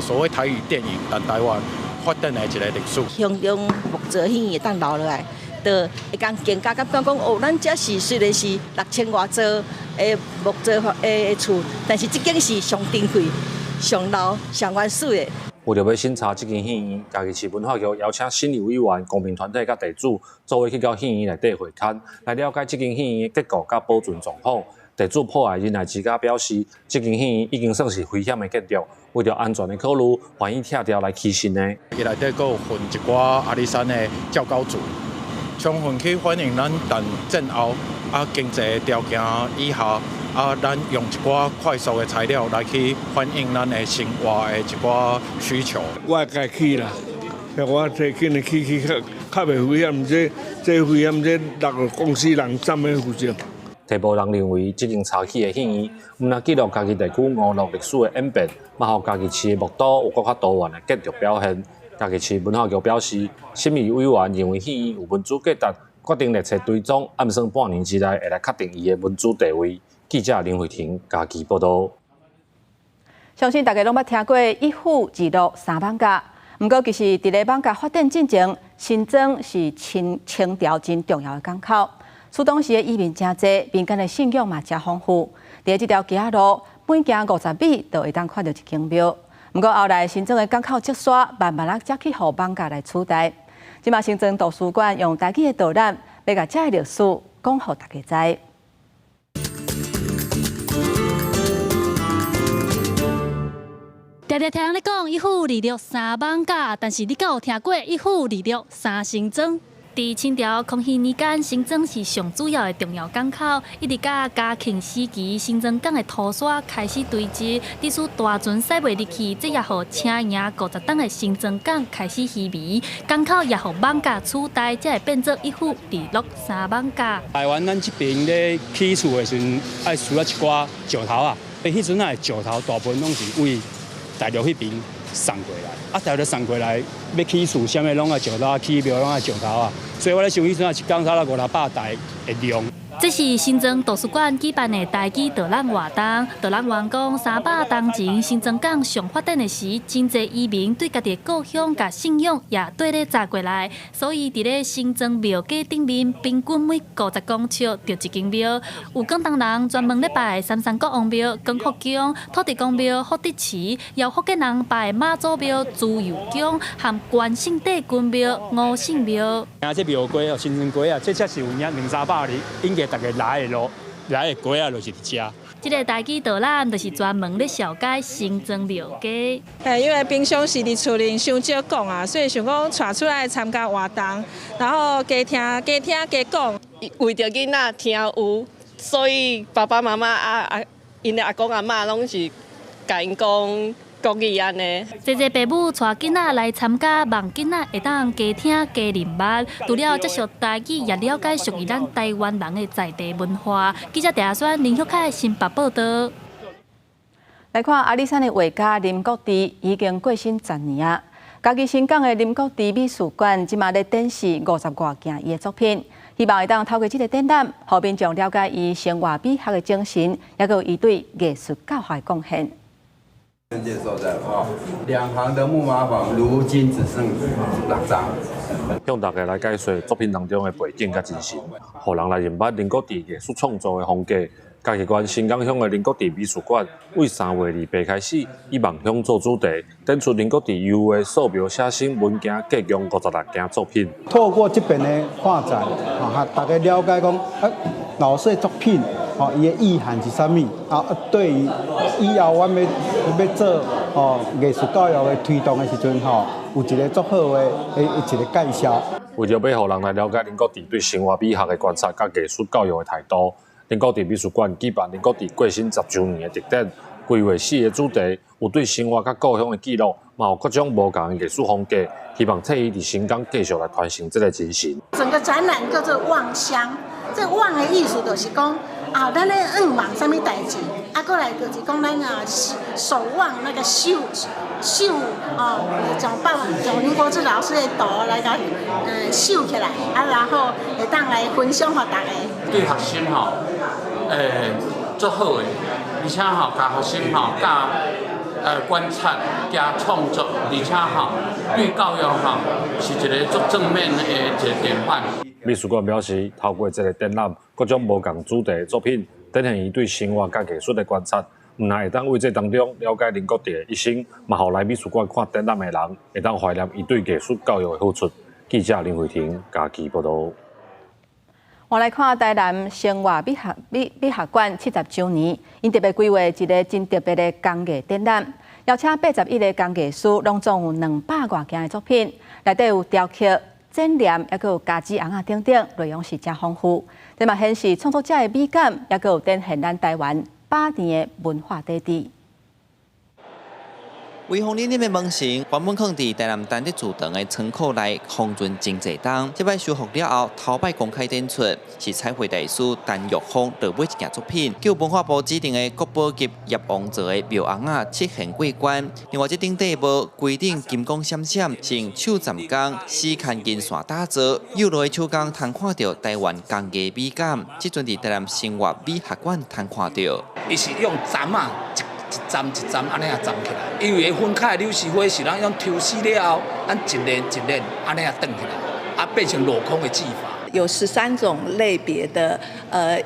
所謂台語電影佇台灣發展的一個歷史。興中木造戲院會當留落來，就會共更加感覺講哦，咱這是雖然是6000外座的木造的厝，但是這間是上珍貴、上老、上原始的。為著欲審查這間戲院，嘉義市文化局邀請審議委員、公民團體佮地主做伙去到戲院內底會勘，來了解這間戲院的結構佮保存狀況。地主破壞仁愛之家表示，這間戲院已經算是危險的建築，為著安全的考慮，願意拆掉來起新的。伊內底閣有混一寡阿里山的較高組，充分去反映咱佇戰後啊經濟條件以下啊，咱用一寡快速的材料來去反映咱的生活的一寡需求。我會起啦，我提緊的起起較較袂危險，這這危險，這六個公司人佔咧負責。提報人認為，這間拆起的戲院，毋但記錄嘉義地區娛樂歷史的演變，嘛予嘉義市的木都有閣較多元的建築表現。嘉義市文化局表示，審議委員認為戲院有文資價值，決定列冊追蹤，按算半年之內會來確定伊的文資地位。記者林慧婷嘉義報導。相信大家攏捌聽過一府二鹿三艋舺，毋過其實佇咧艋舺發展進前，新莊是清清朝真重要的港口。初當時的移民誠濟，民間的信仰嘛誠豐富。佇這條街仔路，每行50米就會當看著一間廟。毋過後來新莊的港口積沙，慢慢仔才去予艋舺來取代。這馬新莊圖書館用台語的導覽，欲共這个歷史講予大家知。常常聽人咧講一府二鹿三艋舺，但是你敢有聽過一府二鹿三新莊？佇清朝康熙年間，新莊是上主要的重要港口，一直到嘉慶時期，新莊港的土沙開始堆積，致使大船駛袂入去，這也予車營50擔的新莊港開始稀微，港口也予艋舺取代，才會變做一府二鹿三艋舺。台灣咱這邊咧起厝的時陣，愛需要一寡石頭仔，彼陣仔的石頭大部分攏是為大陸彼邊送過來，啊，大陸送過來欲起厝，啥物攏愛石頭，起廟攏愛石頭仔，所以我咧想彼陣仔一工差不多五六百台的量。這是新莊圖書館舉辦的台語導覽活動。導覽員講，300冬前新莊港上發展的時，真濟移民對家己的故鄉佮信仰也綴咧紮過來，所以佇咧新莊廟街頂面，平均每50公尺就一間廟。有廣東人專門咧拜三山國王廟、光福宮、土地公廟、福德祠，也有福建人拜媽祖廟、自由宮和關聖帝君廟、吳姓廟。啊，這廟街哦，新莊街啊，這才是有影兩三百年，應該大家來的路，來的街仔就是佇遮。這个台語導覽就是專門咧紹介新莊廟街。因為平常時佇厝裡傷少講啊，所以想講帶出來參加活動，然後加聽加聽加講。為著囡仔聽有，所以爸爸媽媽啊啊，𪜶的阿公阿嬤攏是共𪜶講國語按呢。濟濟爸母帶囡仔來參加，望囡仔會當加聽加認捌。除了接受台語，也了解屬於咱台灣人的在地文化。記者鄭宣林旭凱新北報道。來看阿里山的畫家林國治已經過身10年啊。嘉義新港的林國治美術館這馬咧展示50外件伊的作品，希望會當透過這个展覽，予民眾了解伊生活美學的精神，也閣有伊對藝術教學的貢獻。接受的哦，兩行的木馬房如今只剩六張。向大家來解說作品當中的背景佮精神，予人來認捌林國治藝術創作的風格。嘉義縣新港鄉的林國治美術館，為3月28開始，以夢鄉做主題，展出林國治油畫、素描、寫生、文件，計共56件作品。透過這邊的畫展，啊，大家了解講，啊，老師的作品，哦，伊的意涵是啥物？啊，對於以後阮欲做哦藝術教育的推動的時陣，吼，有一個足好的一个介紹。為著欲予人來了解林國治對生活美學的觀察佮藝術教育的態度，林國治美術館舉辦林國治過身10週年的特展，規劃四个主題，有對生活佮故鄉的記錄，嘛有各種無仝的藝術風格，希望替伊佇新港繼續來傳承這个精神。整個展覽叫做望鄉，這個望的意思就是講啊，咱咧向望啥物代誌，啊，過來就是講咱啊守望那個繡繡哦，從爸從林國治老師的圖來共繡起來，啊，然後會當來分享予大家。對學生吼，足好的，而且吼，教學生吼教觀察加創作，而且吼對教育吼是一个足正面的一个典範。美術館表示，透過這个展覽，各種無仝主題的作品，展現伊對生活佮藝術的觀察。毋但會當為這當中了解林國治的一生，嘛予來美術館看展覽的人，會當懷念伊對藝術教育的付出。記者林慧婷嘉義報導。我來看台南生活美學館70週年，𪜶特別規劃一个真特別的工藝展覽，邀請81个工藝師，攏總有200外件的作品，內底有雕刻、剪黏，抑閣有家子尪仔等等，內容是誠豐富。這嘛顯示創作者的美感，抑閣有展現咱台灣百年的文化底蘊。威風凜凜的門神，原本囥佇台南丹德祠堂的倉庫內，封存真濟冬。這擺修復了後，頭擺公開展出，是彩繪大師陳玉峰落尾一件作品，叫文化部指定的國寶級葉王做的廟尪仔七賢過關。另外，這頂底帽規頂金光閃閃，是用手鏨工絲牽銀線打造，幼羅的手工通看著台灣工藝美感。這陣佇台南生活美學館通看著。伊是用針仔。一針一針按呢啊針起來，因為分開的柳絲花是咱用抽絲了後，咱一連一連按呢啊轉起來，啊變成鏤空的技法。有13種類別的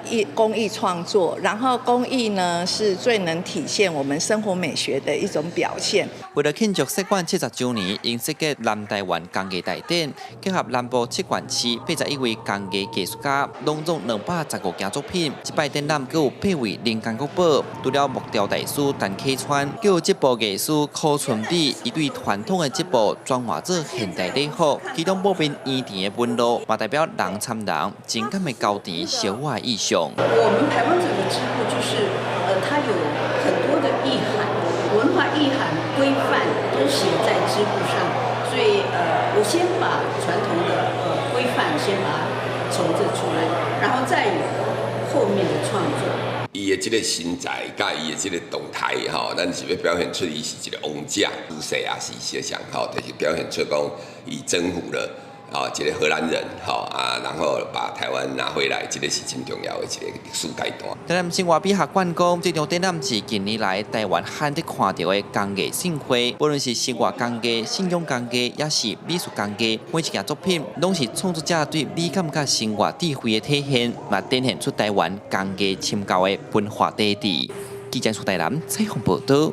藝工藝創作，然後工藝呢是最能體現我們生活美學的一種表現。為了慶祝設館70週年，𪜶設計南台灣工藝大展，結合南部七縣市81位工藝藝術家，攏總215件作品。這擺展覽閣有八位人工國寶，除了木雕大師陳啟川，閣有織布藝師柯春美，伊對傳統的織布轉化做現代禮服，其中布面圓甜的紋路，嘛代表人參人情感的交纏相愛意象。我們台灣這個織布就是，它有很多的意涵，文化意涵規範都寫在織布上，所以我先把傳統的規範先把它重製出來，然後再有後面的創作。伊的這个身材佮伊的這个動態吼，咱是欲表現出伊是一个王者姿勢啊，是相像吼，就是表現出講伊征服了。哦，一个荷蘭人，吼啊，然後把台灣拿回來，這個是真重要的一個歷史階段。台南生活美學館講，這場展覽是近年來台灣罕得看著的工藝盛會，無論是生活工藝、信仰工藝，抑是美術工藝，每一件作品攏是創作者對美感佮生活智慧的體現，嘛展現出台灣工藝深厚的文化底蘊。記者蘇台南採訪報導。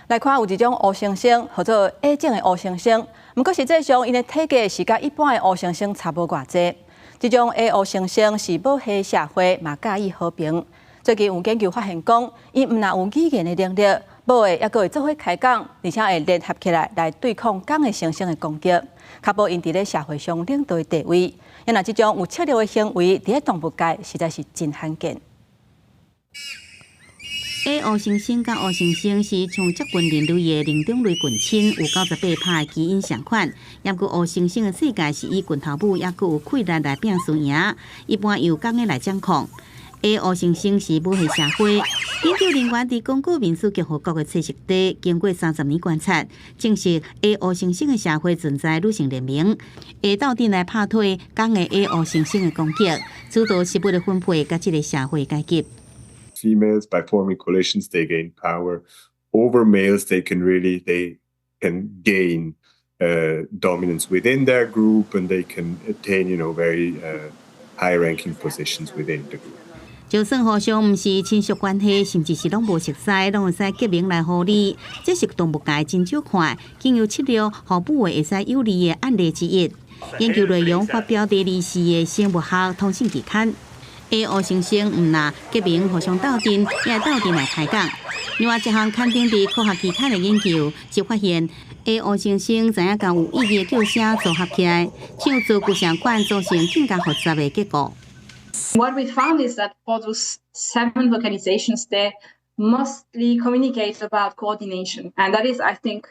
來看有一種烏猩猩，號做矮種的烏猩猩。毋過實際上，𪜶的體格是佮一般的烏猩猩差無偌濟。這種矮烏猩猩是母系社會，嘛佮意和平。最近有研究發現講，𪜶毋但有語言的能力，母的猶閣會做伙開講，而且會聯合起來來對抗公的猩猩的攻擊，確保𪜶佇咧社會上領導的地位。因為這種有策略的行為，佇咧動物界實在是真罕見。矮烏猩猩佮烏猩猩是上接近人類的靈長類近親，有98%的基因相款。毋過烏猩猩的世界是以拳頭母，猶閣有氣力來拼輸贏，一般由公的來掌控。矮烏猩猩是母系社會。研究人員佇剛果民主共和國的棲息地，經過30年觀察，證實矮烏猩猩的社會存在女性聯盟，會鬥陣來拍退公的矮烏猩猩的攻擊，主導食物的分配佮這个社會階級。 Females, by forming coalitions, they gain power over males. They can gain dominance within their group, and they can attain very high-ranking positions within the group. 就算互相毋是親屬關係，甚至是攏無熟似，攏會使結盟來護理。這是動物界真少看，經由策略予母的會使有利的案例之一。研究內容發表佇二四的生物學通訊期刊。矮烏猩猩毋但結盟互相鬥陣，也會鬥陣來開講。另外一項刊登佇科學期刊的研究，就發現矮烏猩猩知影共有意義的叫聲組合起來，唱做具相款，造成更加複雜的結構。 What we found is that for those seven vocalizations, they mostly communicate about coordination, and that is, I think,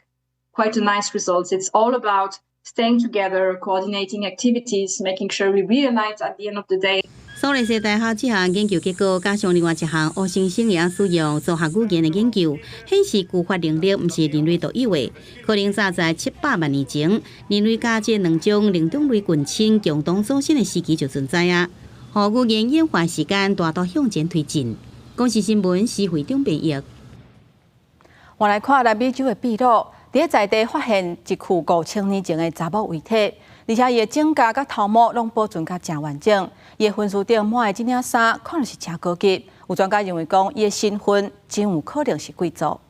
quite a nice result. It's all about staying together, coordinating activities, making sure we reunite at the end of the day. 蘇黎世大學這項研究結果，加上另外一項烏猩猩會使用組合語言的研究，顯示句法能力毋是人類獨有的，可能早在700萬年前，人類佮這兩種靈長類近親共同祖先的時期就存在啊。予語言演化時間大大向前推進。公視新聞施惠中編譯。我來看南美洲的秘魯，佇咧在地發現一具5000年前的查某遺體，而且伊的指甲佮頭毛攏保存甲誠完整，伊的分屍頂抹的這領衫看來是誠高級。有專家認為講，伊的身份真有可能是貴族。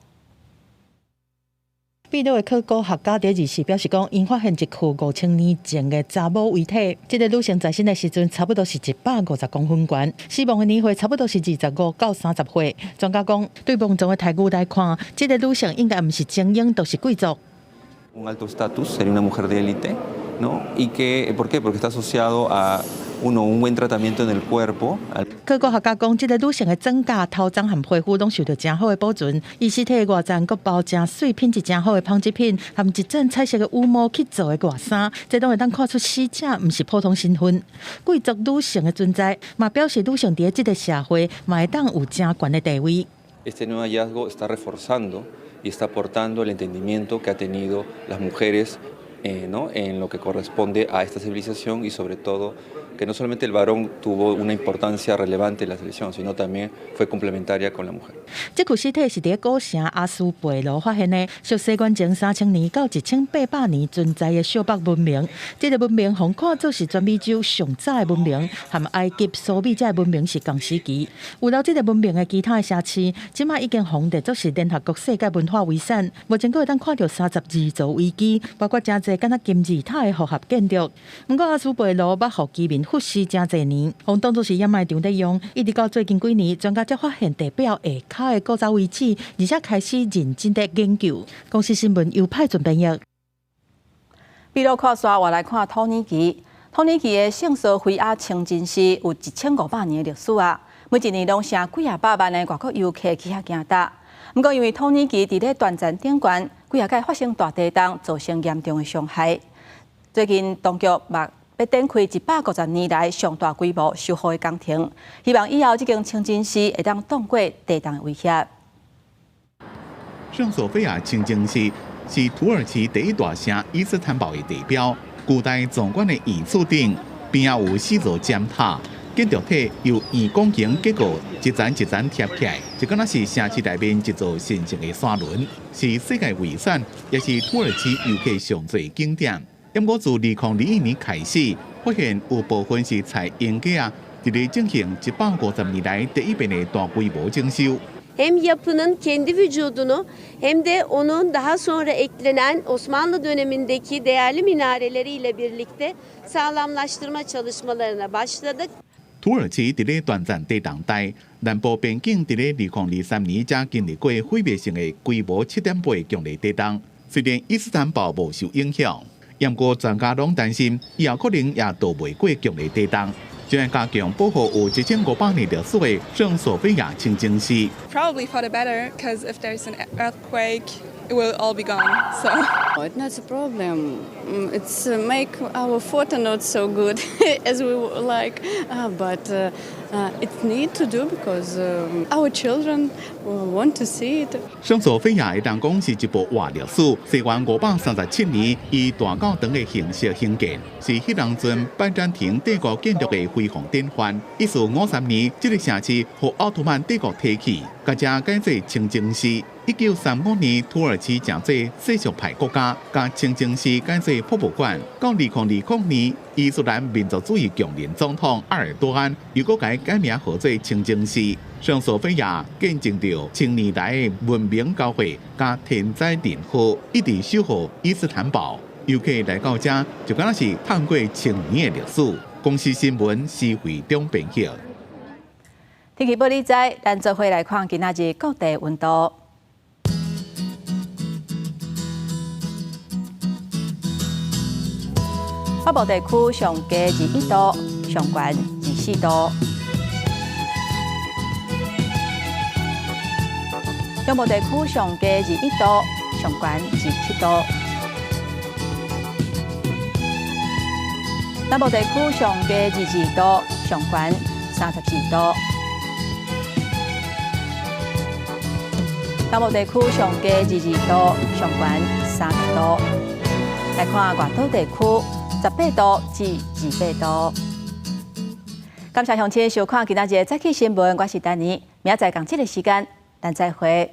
秘魯的考古學家佇24表示講，𪜶發現一具5000年前的查某遺體。這个女性在生的時陣，差不多是150公分懸，死亡的年歲差不多是25到30歲。專家講，對墓葬的待遇來看，這个女性應該毋是精英，就是貴族。 Un alto estatus, sería una mujer de élite, ¿no? Y que, ¿por qué? Porque está asociado a uno, un buen tratamiento en el cuerpo. 考古學家講，這个女性的指甲、頭鬃和皮膚攏受到誠好的保存，伊屍體外層閣包誠媠、品質誠好的紡織品，和一陣彩色的羽毛去做的外衫，這攏會當看出死者毋是普通身份。貴族女性的存在，嘛表示女性佇這个社會嘛會當有誠懸的地位。 Este nuevo hallazgo está reforzando y está aportando el entendimiento que ha tenido las mujeres ¿no? en lo que corresponde a esta civilización y sobre todo que no solamente el varón tuvo una importancia relevante en la civilización, sino también fue complementaria con la mujer. 這具屍體是佇古城阿斯貝羅發現的，屬西元前3000年到1800年存在的小北文明。這个文明予看做是全美洲上早的文明，和埃及、蘇美這个文明是仝時期。有了這个文明的其他的城市，這馬已經予列做是聯合國世界文化遺產。目前閣會當看著32座遺跡，包括誠濟敢若金字塔的複合建築。毋過阿斯貝羅捌予居民忽視誠濟年，予當作是掩埋場咧用，一直到最近幾年，專家才發現地表下跤的古早遺址，而且開始認真的研究。公視新聞由派准編譯。秘魯看煞，我來看土耳其。土耳其的聖索菲亞清真寺有1500年的歷史啊，每一年攏成幾仔百萬的外國遊客去遐行踏。毋過因為土耳其佇咧斷層頂懸，幾仔擺發生大地動，造成嚴重的傷害。最近當局嘛欲展開150年來上大規模修復的工程，希望以後這間清真寺會當擋過地動的威脅。聖索菲亞清真寺是土耳其第一大城伊斯坦堡的地標。古代壮觀的圓柱頂，邊仔有四座尖塔，建築體由圓拱形結構一層一層疊起來，就敢若是城市內面一座神聖的山崙，是世界遺產，也是土耳其遊客上濟景點。不過自2021年開始，發現有部分是採用價啊，佇咧進行150年來第一遍的大規模整修。 Hem yapının kendi vücudunu hem de onun daha sonra eklenen Osmanlı dönemindeki değerli minareleriyle birlikte sağlamlaştırma çalışmalarına başladık. 土耳其佇咧斷層地動帶南部邊境，佇咧2023年才經歷過毀滅性的規模7.8強烈地動，雖然伊斯坦堡無受影響，毋過專家攏擔心以後可能也渡袂過強烈地動。就愛加強保護有1500年歷史的聖索菲亞清真寺。 Probably for the better, because if there's an earthquake, it will all be gone. So it's not a problem. It's make our photo not so good as we like, but it need to do because our children want to see it. 聖索菲亞會當講是一部活歷史，西元537年以大教堂的形式興建，是彼當陣拜占庭帝國建築的輝煌典範。1453年，這个城市予奧圖曼帝國提去，共遮改做清真寺。1935年，土耳其成做世俗派國家，共清真寺改做博物館。到2020年，伊斯蘭民族主義強人總統埃爾多安又閣共改名號做清真寺。聖索菲亞見證著千年來的文明交匯，佮天災人禍，一直守護伊斯坦堡。遊客來到遮，就敢若是探過千年的歷史。公視新聞施惠中編輯。天氣報你知，咱做伙來看今仔日各地溫度。北部地區上低21度，上懸24度。中部地區上低21度，上懸27度。南部地區上低22度，上懸34度。南部地區上低22度，上懸30度。來看外島地區，18度至28度。感謝鄉親收看今仔日的早起新聞，我是丹妮，明仔載仝這个時間，咱再會。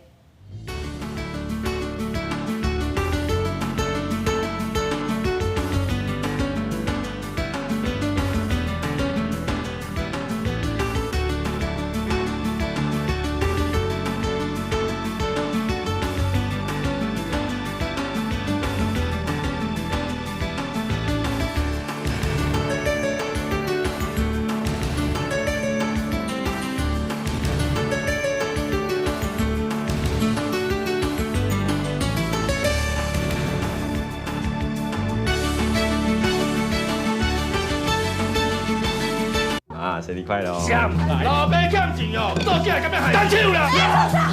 啊，生日快樂！老爸欠錢哦，做囝敢欲害？動手啦！